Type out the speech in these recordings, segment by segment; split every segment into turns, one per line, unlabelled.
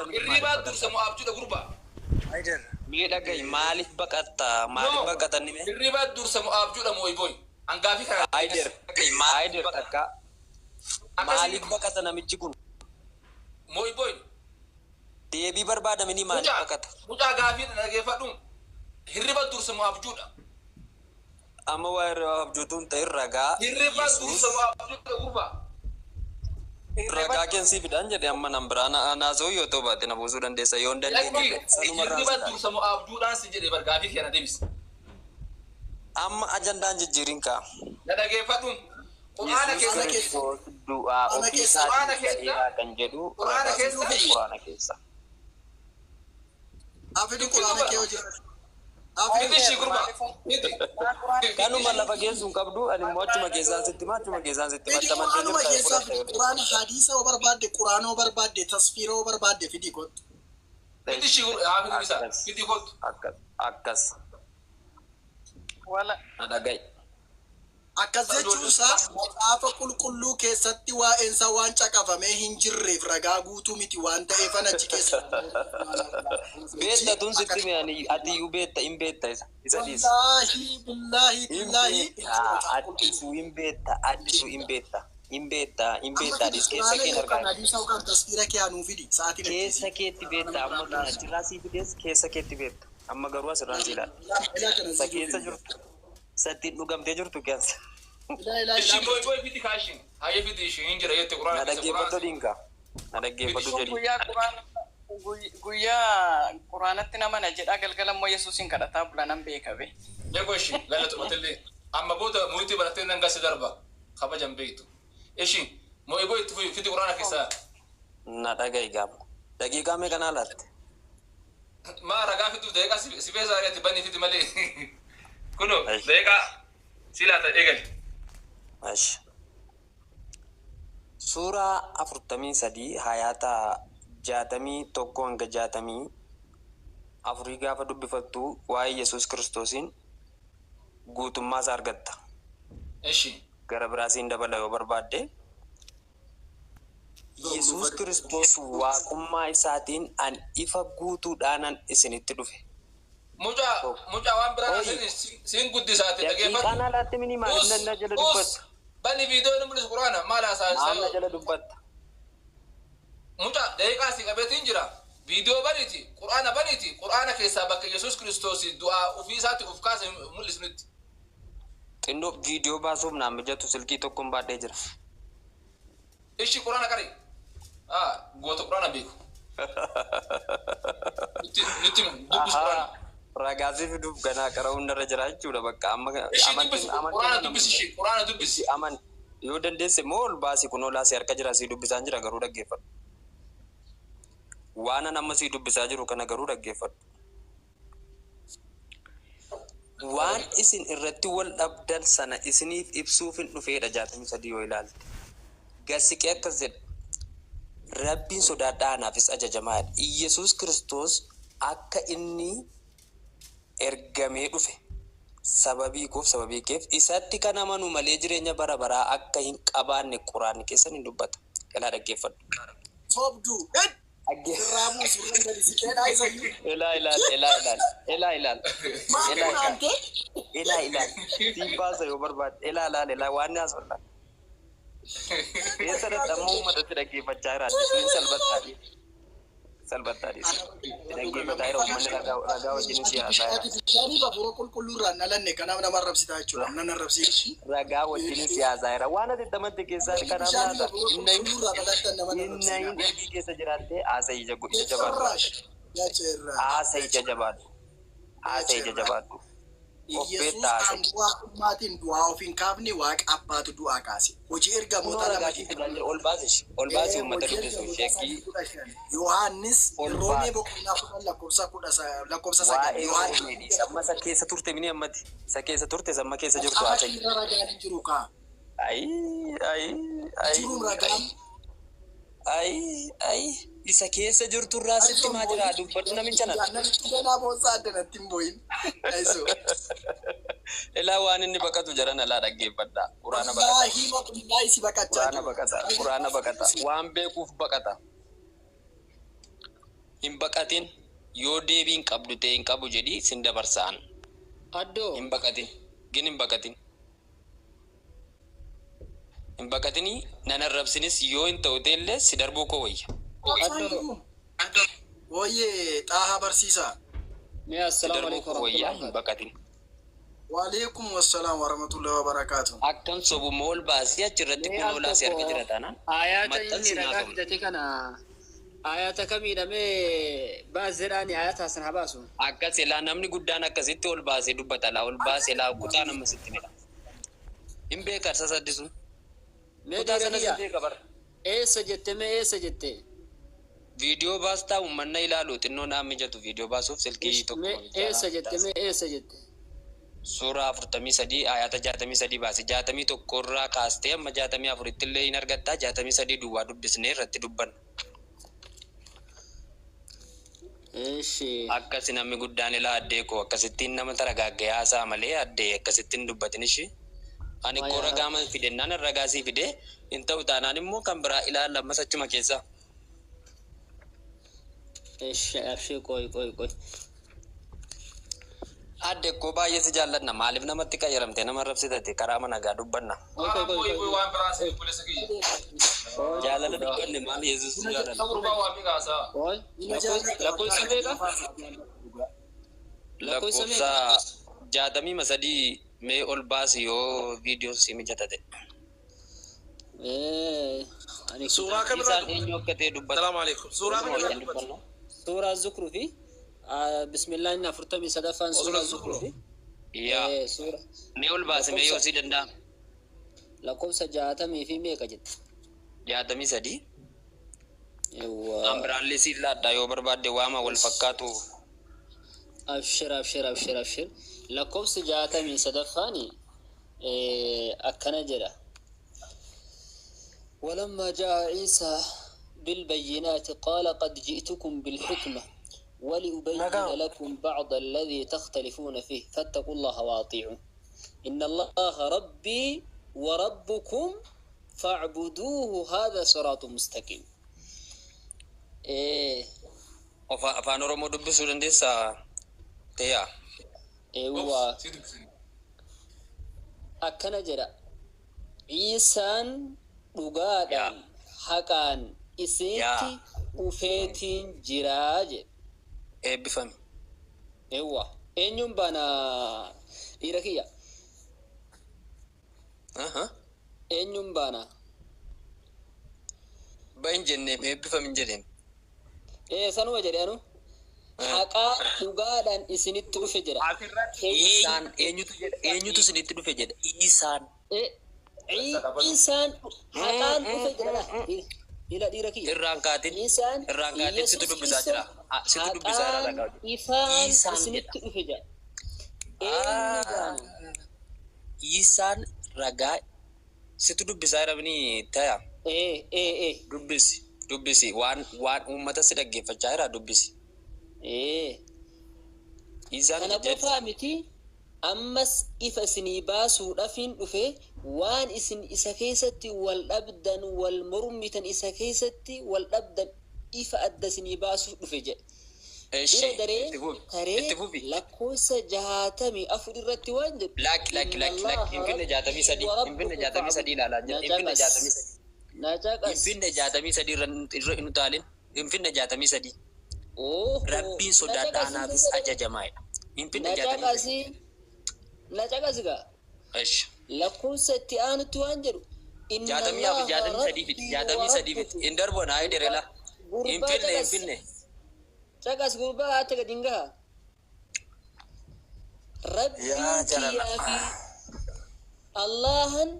Hirribaa dursa moo abjuudha, gurbaa?
Haydar.
Mee dhaga'i, maaliif baqatta? Maaliif
No.
baqatan mee?
Hirribaa dursa moo abjuudha, moo boy? Hangaafii kana.
Haydar, Haydar, takka. Maaliif baqata namichi kun?
Moo boy?
Deebii barbaadamini, maaliif
Mucaa
baqata?
Mucaa, gaafii dhageeffadhu. Hirriba dursa moo abjuudha?
Amma waa irraa abjuutuun ta'e ragaa
Hirriba
Yesuus
dursa moo abjuudha, gurbaa?
Ragaa keensii fidaan jedhe. Amma nan biraa naasoo yoo ta'u baate na buusuu dandeessa, yoo hin dandeenye sanumarraan
Hirriba
si
dursa moo abjuudhaan si jedhe bar, gaafii kana deebisi.
Amma ajandaan jijjiirin kaa.
Na dhageeffadhu. Quraana
Yesuus
keessa
Kiristoos du'aa
Quraana
ofii
keessa-
isaatiin
Quraana keessa-
ta'eera kan jedhu
Quraana
ragaa
keessa-
siif Quraana keessa.
Afidu Quraana kee hojii.
Fidi ishii, gurbaa. Fidi.
Kanuma lafa geessuun qabdu, ani immoo achuma keessaan sitti hima, achuma keessaan sitti
Fidi
maxxamantee
Quraanuma
jirta
keessaa
fudhatta
fidi.
yoo ta'e.
Quraana hadiisa yoo barbaadde, Quraana yoo barbaadde, tasfiira yoo barbaadde, fidi kottu.
Fidi ishii, haa fidu isa.
Akkas.
Fidi kottu.
Akkas akkas.
Wala
Na dhaga'i.
Akkas jechuun isaa Macaafa Qulqulluu keessatti waa'een isaa waan caqafamee hin jirreef ragaa guutuu miti waan ta'eef an achi keessa.
Beetta tun sitti mi'ani, ati iyyuu beetta, hin beetta, isa dhiisa.
Wallaahi, billaahi,
Hin
billaahi.
beetta, addisuu hin beetta, addisuu hin beetta, hin beetta, hin beetta, adis keessa
Quraana
keen
yookaan
argaa.
hadiisa yookaan tasfiira kee anuu fidi sa'aatiin
Keessa keetti beetta, amma tun achirraa sii fidees keessa keetti beetta. Amma garuu asirraan si ilaala.
Ilaa kana
Isa keessa jirtu, isa ittiin dhugamtee jirtu keessa.
Ilaa, ilaa,
Ishii
ilaa.
boy boy, fidi kaashin. Hayyee, fidi ishii hin jira jette
Na
Quraana keessa.
dhaggeeffadhu
Quraana.
dhiinka. Na dhaggeeffadhu jedhi.
Guyyaa quraana guyyaa quraanatti nama na jedhaa, galgala immoo Yesuusin kadhataa bula, nan beeka be.
Eegoo ishii galatumatillee. Amma booda muriitii barattee nan gasi darba. Kabajan beektu. Ishii moo boy, itti fufi, fidi Quraana keessaa.
Na dhaga'i gaama. Daqiiqaa meeqa naa laatte?
Maa ragaa fiduuf daqiiqaa si feesaa ari'atti banii fidi malee. Kunoo daqiiqaa si laata, eegali.
Ashi. Suuraa 43 hayaata 61 hanga 64 gaafa dubbifattu waa'ee Yesuus Kiristoosiin guutummaa isaa argatta.
Ishi.
Gara biraasiin dabala yoo barbaadde. Yesuus Kiristoos waaqummaa isaatiin an ifa guutuudhaanan isinitti dhufe.
Mucaa, mucaa, waan biraa
Oyi.
siin guddisaate
Daqiiqaan
dhageeffadhu.
alaatti mini, maaliif na jala
Us
dubbatta?
bani viidiyoo inni mul'isu Quraana maal haasaa?
Maal na jala dubbatta?
Mucaa, daqiiqaa si qabeetiin jira. Viidiyoo baniiti, Quraana baniiti, Quraana keessaa bakka Yesuus Kiristoos du'aa ofii isaatti of kaase mul'isu nutti.
Xinnoo viidiyoo baasuuf naan mijatu, silkii tokkoon baadhee jira.
Ishi, Quraana qari. Ah, goota Quraana beeku. Nutti dubbis Quraana.
Ragaasii fiduuf ganaa qara'uun narra jira jechuudha bakka amma
Ishi,
amantiin
dubbis
amantiin
Quraana
nama
dubbis, ishi, Quraana dubbis.
Aman yoo dandeesse immoo ol baasi, kun olaa si harka jira, si dubbisaan jira, garuu dhaggeeffadhu. Waan an amma si dubbisaa jiru kana garuu dhaggeeffadhu. Waan isin irratti wal dhabdan sana isiniif ibsuuf hin dhufeedha, 63 yoo ilaalte. Gasiqee akkas jedha. Rabbiin sodaadhaa, anaafis ajajamaadha. Iyyasuus Kiristoos akka inni ergamee dhufe sababii koof sababii keef isatti kan amanu malee jireenya bara baraa akka hin qabaanne Quraanni keessan hin dubbata. Ilaa, dhaggeeffadhu.
Sobduu. Irraa buusu irraan gadi siqeedhaa isayyuu.
Ilaa, ilaal, ilaa, ilaal, ilaa, ilaal.
Maal
Ilaa, ilaal.
quraante?
Ilaa, ilaal. Siin baasa yoo barbaadde. Ilaa, ilaal, ilaa, waan ni haasofna. Keessa dadhabmoo uummatatti dhaggeeffachaa jira. Addisuun salphattaa dhiisi. Salphattaa dhiisi. Dhaggeeffataa jira, uummanni ragaa wajjin siyaasaa
Ati
jira.
bishaanii hafuura qulqulluu irraa hin dhalanne, kanaaf nama arrabsitaa jechuudha. Nan arrabsiisi.
Ragaa wajjin siyaasaa jira. Waan ati itti amante keessaa kanaaf
Bishaanii
laata.
hafuura qulqulluu irraa dhalattan nama
Inna hin
arrabsiina.
ergii keessa jiraattee haasa'ii ija jabaadhu.
ጭራሽ ያጭራሽ
Haasa'ii ija jabaadhu. Haasa'ii ija jabaadhu. Of
Yesuus
beektaa, haasa'ii.
aangoo waaqummaatiin du'aa of hin kaafne, Waaqa abbaatu du'aa kaase. Hojii
Kunoo
Ergamoota
ragaa
2
siif fidaa jira. Ol baasi. Ol baasi, uummata dubbisu. Sheekii.
15. Yohaannis
Ol
Roomee
baasi.
boqonnaa 10 lakkoofsa 9.
Waa'ee
Yohaannis
Roomee dhiisi. Amma isa keessa turte mini ammati. Isa keessa turte, isa amma keessa jirtu
Macaafa
haasa'ii.
irra ragaan hin jiru kaa.
Ayi, ayi, ayi.
Jiruun ragaan.
Ayi, ayi. Isa keessa jirtu irraa sitti maa jira, dubbadhu namicha nana.
Namichi ganaa boonsaa addanatti hin bo'in. Ayiso.
Ilaa, waan inni baqatu jaran alaa dhaggeeffadha. Quraana baqata.
Wallaahi, wallaahi, si baqachaa
Quraana
jiru.
baqata. Quraana baqata. Waan beekuuf baqata. Hin baqatin. Yoo deebii hin qabdu ta'e hin qabu jedhii sin dabarsa'an.
Addoo.
Hin baqatin. Gin hin baqatin. Hin baqatinii nan arrabsinis yoo hin ta'u ta'ellee si darbuu koo wayya.
Addoo.
Wooyyee xaahaa barsiisaa.
Mee
Si
assalaamu
darbuu
alaikum
koo wayyaa
warahmatullahi
hin
wabarakatuh.
baqatin.
Waalaikum wassalaam warahmatullahi wabarakaatu.
Akkan sobu moo ol baasii achirratti
Mee
kun
al
olaa si
tokko
arga jira taanaan
ayata inni
maxxansi
ragaa
naasofna.
fidate kana ayata kamiidha mee baas jedhaani ayata san haa baasu.
Akkas ilaa namni guddaan akkasitti ol baasee dubbata laa ol baasee laa kutaa nama sitti midha. Hin beeka arsa saddisu.
Mee
Kutaa
dhiira
sana
kiyya
sin beeka bara.
eessa jette mee eessa jette?
Viidiyoo baastaa uummanna ilaalu xinnoo naa mijatu viidiyoo baasuuf silkii
Ish
tokko
mee eessa jette mee eessa jette?
Suuraa 43 ayata 63 baase 61 irraa kaastee amma 64tti illee hin argattaa 63 duwwaa dubbisnee irratti dubbanna.
Eshi.
Akkasi namni guddaan ilaa addee koo akkasittiin nama taragaaggayaa haasa'a malee addee akkasittiin dubbatin ishii. Ani koo ragaa ma fidennaan ragaa sii fide hin ta'u taanaan immoo kan biraa ilaalla ammas achuma keessaa.
Eshi abshee qoy qoy qoy.
Adde koo baay'ee si jaalladha maaliif namatti qayyaramte nama arrabsitate karaa mana gaa dubbanna.
Qoy qoy qoy
Waan
qoy.
waan biraa si obboleessa kiyya.
Qoy.
Jaalala dubbanne maal Yesuus si jaalladha.
Isa gurbaa waa meeqa haasa'a?
Qoy.
Nima jaalladha
Lakkoofsa meeqa? Lakkoofsa
Lakkoofsa
meeqa?
63 mee ol baasi yoo viidiyoon si mijata ta'e.
Ee ani
Suuraa kamirraa
Isaan
dubbata?
eenyu akka ta'e dubbata.
Salaamu alaikum. Suuraa
Isuma
kamirraa
waliin
dubbata?
dubbanna.
Suuraa Zukruu fi bismillah inni 43ffaan
Suuraa
suuraa Zukruu
Zukruu.
fi
Yaa
ee suura
mee ol baasi mee yoo
lakkoofsa
si danda'ame.
lakkoofsa 60 fi meeqa jette?
63.
Yawwa.
An biraallee siin laaddaa yoo barbaadde waama wal fakkaatu.
Abshir abshir abshir abshir. Lakkoofsi 63ffaan akkana jedha. ولما جاء عيسى بالبينات قال قد جئتكم بالحكمة ولأبين لكم بعض الذي تختلفون فيه فاتقوا الله وأطيعون إن الله ربي وربكم فاعبدوه هذا صراط مستقيم. إيه
Afaan Oromoo dubbisuu dandeessaa? Ta'aa.
إيوه
Si dubbisani.
akkana jedha Iisaan dhugaadhaan haqaan isinitti dhufeetiin jiraa jedhe.
Eebbifami.
Eewwa eenyuun baana dhiira kiyya
Aha.
eenyuun baana
Bahin jenneem eebbifami hin jedheem.
ee sanuma jedhe anu haqaa dhugaadhaan isinitti dhufe jedha.
Asirratti
Isaan eenyutu jedha eenyutu isinitti dhufe jedha Isaan.
Iisaan haqaan dhufe jedha ila dhiira kiyya.
Irraan kaatin
Iisaan
irraan kaatin situ
Yesuus
dubbisaa jira.
Kiristoos
Situ dubbisaa jira
haqaan
ragaa.
ifaan
Iisaan jedha.
isinitti dhufe jedha. Eenyu baana?
Isaan ragaa situ dubbisaa jira bini ta'a.
Ee ee ee
Dubbisi dubbisi waan waan uummata si dhaggeeffachaa jira dubbisi.
ee.
Isaan
Kana
jedha.
qofaa miti ammas ifa isinii baasuudhaafin dhufe waan isin isa keessatti wal dhabdan wal mormitan isa keessatti wal dhabdan ifa adda isinii baasuuf dhufe jedhe. Bira
Eshi
daree
itti fufi
taree
itti fufi.
lakkoofsa 64 irratti waan jedhu.
Lakki lakki lakki lakki hin finne 63 hin finne 63 ilaalaa jira hin finne 63.
Na caqas.
Hin finne 63 irra irra hin utaalin hin finne 63.
Oohoo.
Rabbiin sodaadhaa anaafis ajajamaadha. Hin finne
Na
63.
caqasi. Na caqasi gaa.
Eshi.
Lakkoofsa itti aanutti waan jedhu. Inna
64
Allaha
63 fidi
rabbii
63 fidi hin darbu naa hidherela. Hin
Gurbaa
finne hin
caqas.
finne.
Caqas gurbaa haati gadi hin gaha. Rabbiin
Yaa jalala.
kiyyaa fi Allahan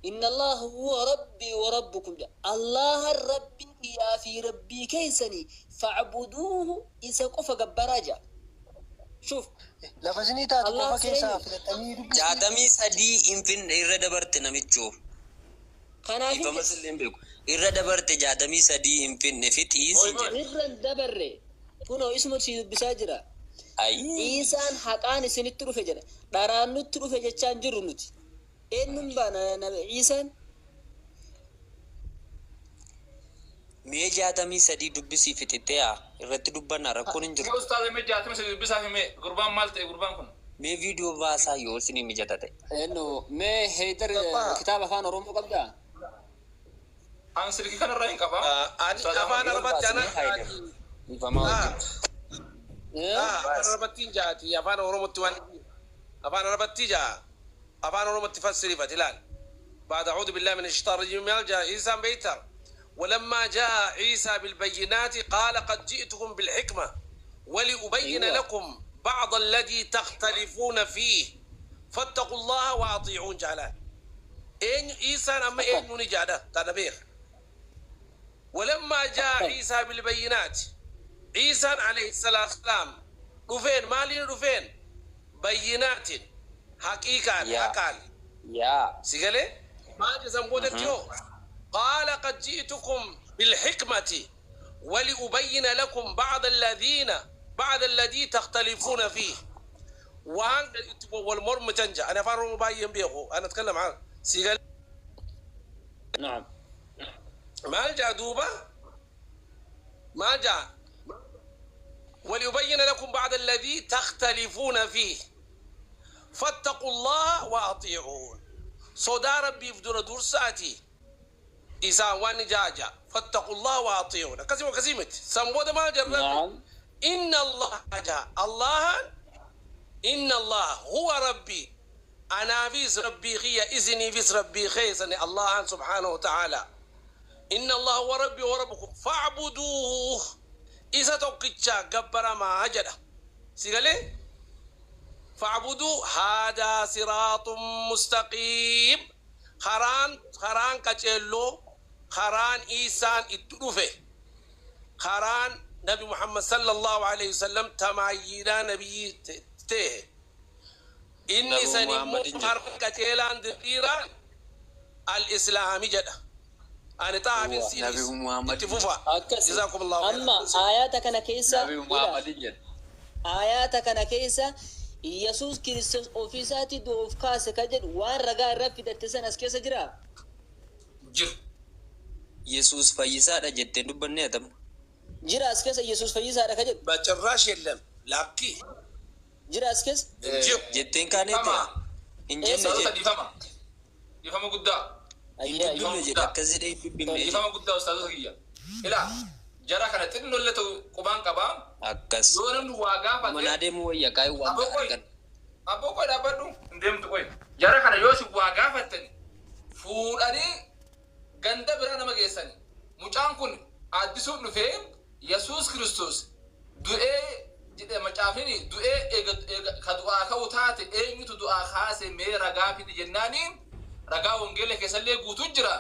inna Allaha huwa rabbii wa rabbukum jedha. Allahan rabbii kiyyaa fi rabbii keessanii facbuduuhu isa qofa gabbaraa jedha. Shuf
Lafa isinii taatu
Allah
qofa keessaa
seenyu.
filattanii dubbistu.
63 hin finne irra dabarte namichoo.
Kanaaf
Dhiifama sillee hin beeku. Irra dabarte 63 hin finne fixii si jedhe.
irra hin dabarre kunoo isuma si dubbisaa jira.
Ayii.
Iisaan haqaan isinitti dhufe jedha. Dharaan nutti dhufe jechaa hin jirru nuti. Eenyuun baana Iisaan?
Mee 63 dubbisii fixitee haa irratti dubbannaa rakkoon hin
Mee
jirtu.
ustaaza mee 63 dubbisaa hime gurbaan maal ta'e gurbaan kun?
Mee viidiyoo baasaa yoo isinii mijata ta'e.
Eenyu mee Heydar
Abbaa.
kitaaba afaan Oromoo qabdaa?
An silkii kanarraa hin qabaa.
Ani
Ustaaza
afaan
Ahmad.
Arabatti ana
Baasnee Haydar. Dhiifamaa wajjin.
Afaan Arabattiin jaati afaan Oromootti waan afaan Arabatti jaa afaan Oromootti fassirifat ilaal. بعد أعوذ بالله من الشيطان الرجيم يرجع عيسى بيتر ولما جاء عيسى بالبينات قال قد جئتكم بالحكمة ولأبين لكم بعض الذي تختلفون فيه فاتقوا الله وأطيعون جعلان إن عيسى أما إن نجادة تنبيخ ولما جاء عيسى بالبينات عيسى عليه الصلاة والسلام رفين مالين رفين بينات حقيقة
yaa
حقال
yaa
سيقالي ما جزم بودتيو قال قد جئتكم بالحكمة ولأبين لكم بعض الذين بعد الذي تختلفون فيه وان والمرم تنجا انا فارو مبين بيخو انا اتكلم عن سيقال
نعم
ما جاء دوبا ما جاء وليبين لكم بعد الذي تختلفون فيه فاتقوا الله واطيعون صدا ربي في دور ساعتي إسان وان جاجا فاتقوا الله واطيعون كسيمة كسيمة سمود ما جرب
نعم
إن الله جاء الله إن الله هو ربي أنا فيس ربي خي إذني فيس ربي خيسني الله سبحانه وتعالى إن الله هو ربي وربكم فاعبدوه إذا توقيتشا جبر ما أجده سيقالي فاعبدوا هذا صراط مستقيم خران خران كاتشيلو خران إيسان اتلوفه خران نبي محمد صلى الله عليه وسلم تماينا نبي ته إني
Nabi
سنمو
Muhammad hin jedhu.
خران كاتشيلان ديران الإسلامي جدا أنا تعرف
Nabi
سيريس
Muhammad hin jedhu.
اتفوفا
Akkasi.
جزاكم الله خيرا
Amma aayaata kana keessa
Nabi
ila
Muhammad hin jedhu.
aayaata kana keessa Yesuus Kiristoos ofiisaatti du'a of kaase ka jedhu waan ragaa irra fidatte san as keessa jiraa?
Jiru.
Yesuus fayyisaadha jettee dubbannee atamma.
Jira as keessa Yesuus fayyisaadha ka jedhu
በጭራሽ የለም ላኪ
jira as keessa?
Jiru.
Jetteen kaanetti
Dhiifama.
hin jenne
Ustaazota
jedhe.
dhiifama. Dhiifama guddaa.
Hin
Ayyee ayyee.
dubbifne jedhe akkas jedhee hin dubbifne jedhe.
Dhiifama guddaa ustaazota kiyya. Ilaa jara kana xinnollee ta'u qubaan qabaa.
Akkas.
Yoo namni waa gaafate
Manaa deemuu wayya kaayuu waan
Abboo qoy.
argan.
Abboo qoy dhaabbadhu. Hin deemtu qoy. Jara kana yoo si waa gaafattan fuudhanii ganda biraa nama geessani. Mucaan kun addisuun dhufee Yesuus Kiristoos du'ee jedhe macaafni du'ee eega ka du'aa ka'u taate eenyutu du'aa kaase mee ragaa fidi jennaani ragaa wangeela keessallee guutuu jira.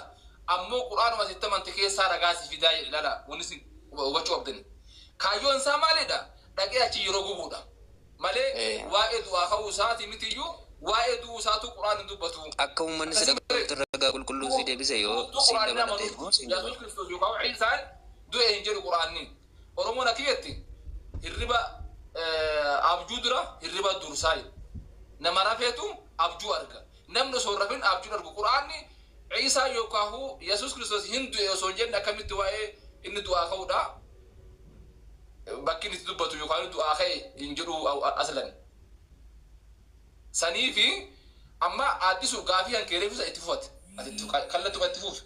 Ammoo quraanuma sitti amante keessaa ragaa si fidaa jedhe ilaala wanni isin hubachuu qabdani. Kaayyoon isaa maalidha? Dhaqee achi yeroo gubuudha. Malee waa'ee du'aa ka'uu isaati mitiyyuu waa'ee du'uu isaatu quraan hin dubbatu.
Akka uummanni si dhaga'utti ragaa qulqulluu si deebise yoo
Guutuu
si
quraanni
dabalate
amanu
immoo si
Yesuus
dabalate.
Kiristoos yookaan Iisaan du'e hin jedhu quraanni. Oromoon akka jetti hirriba abjuu dura hirriba dursaa jedhu. Nama rafeetu abjuu arga. Namni osoo hin rafin abjuu argu. Quraanni Iisaa yookaan Yesuus Kiristoos hin du'e osoo hin jenne akkamitti waa'ee inni du'aa ka'uudha. Bakki inni itti dubbatu yookaan du'aa ka'e hin jedhu aslan. Sanii fi amma addisu gaafii kan keereef isa itti fufate. Ati kallattuu itti fufe.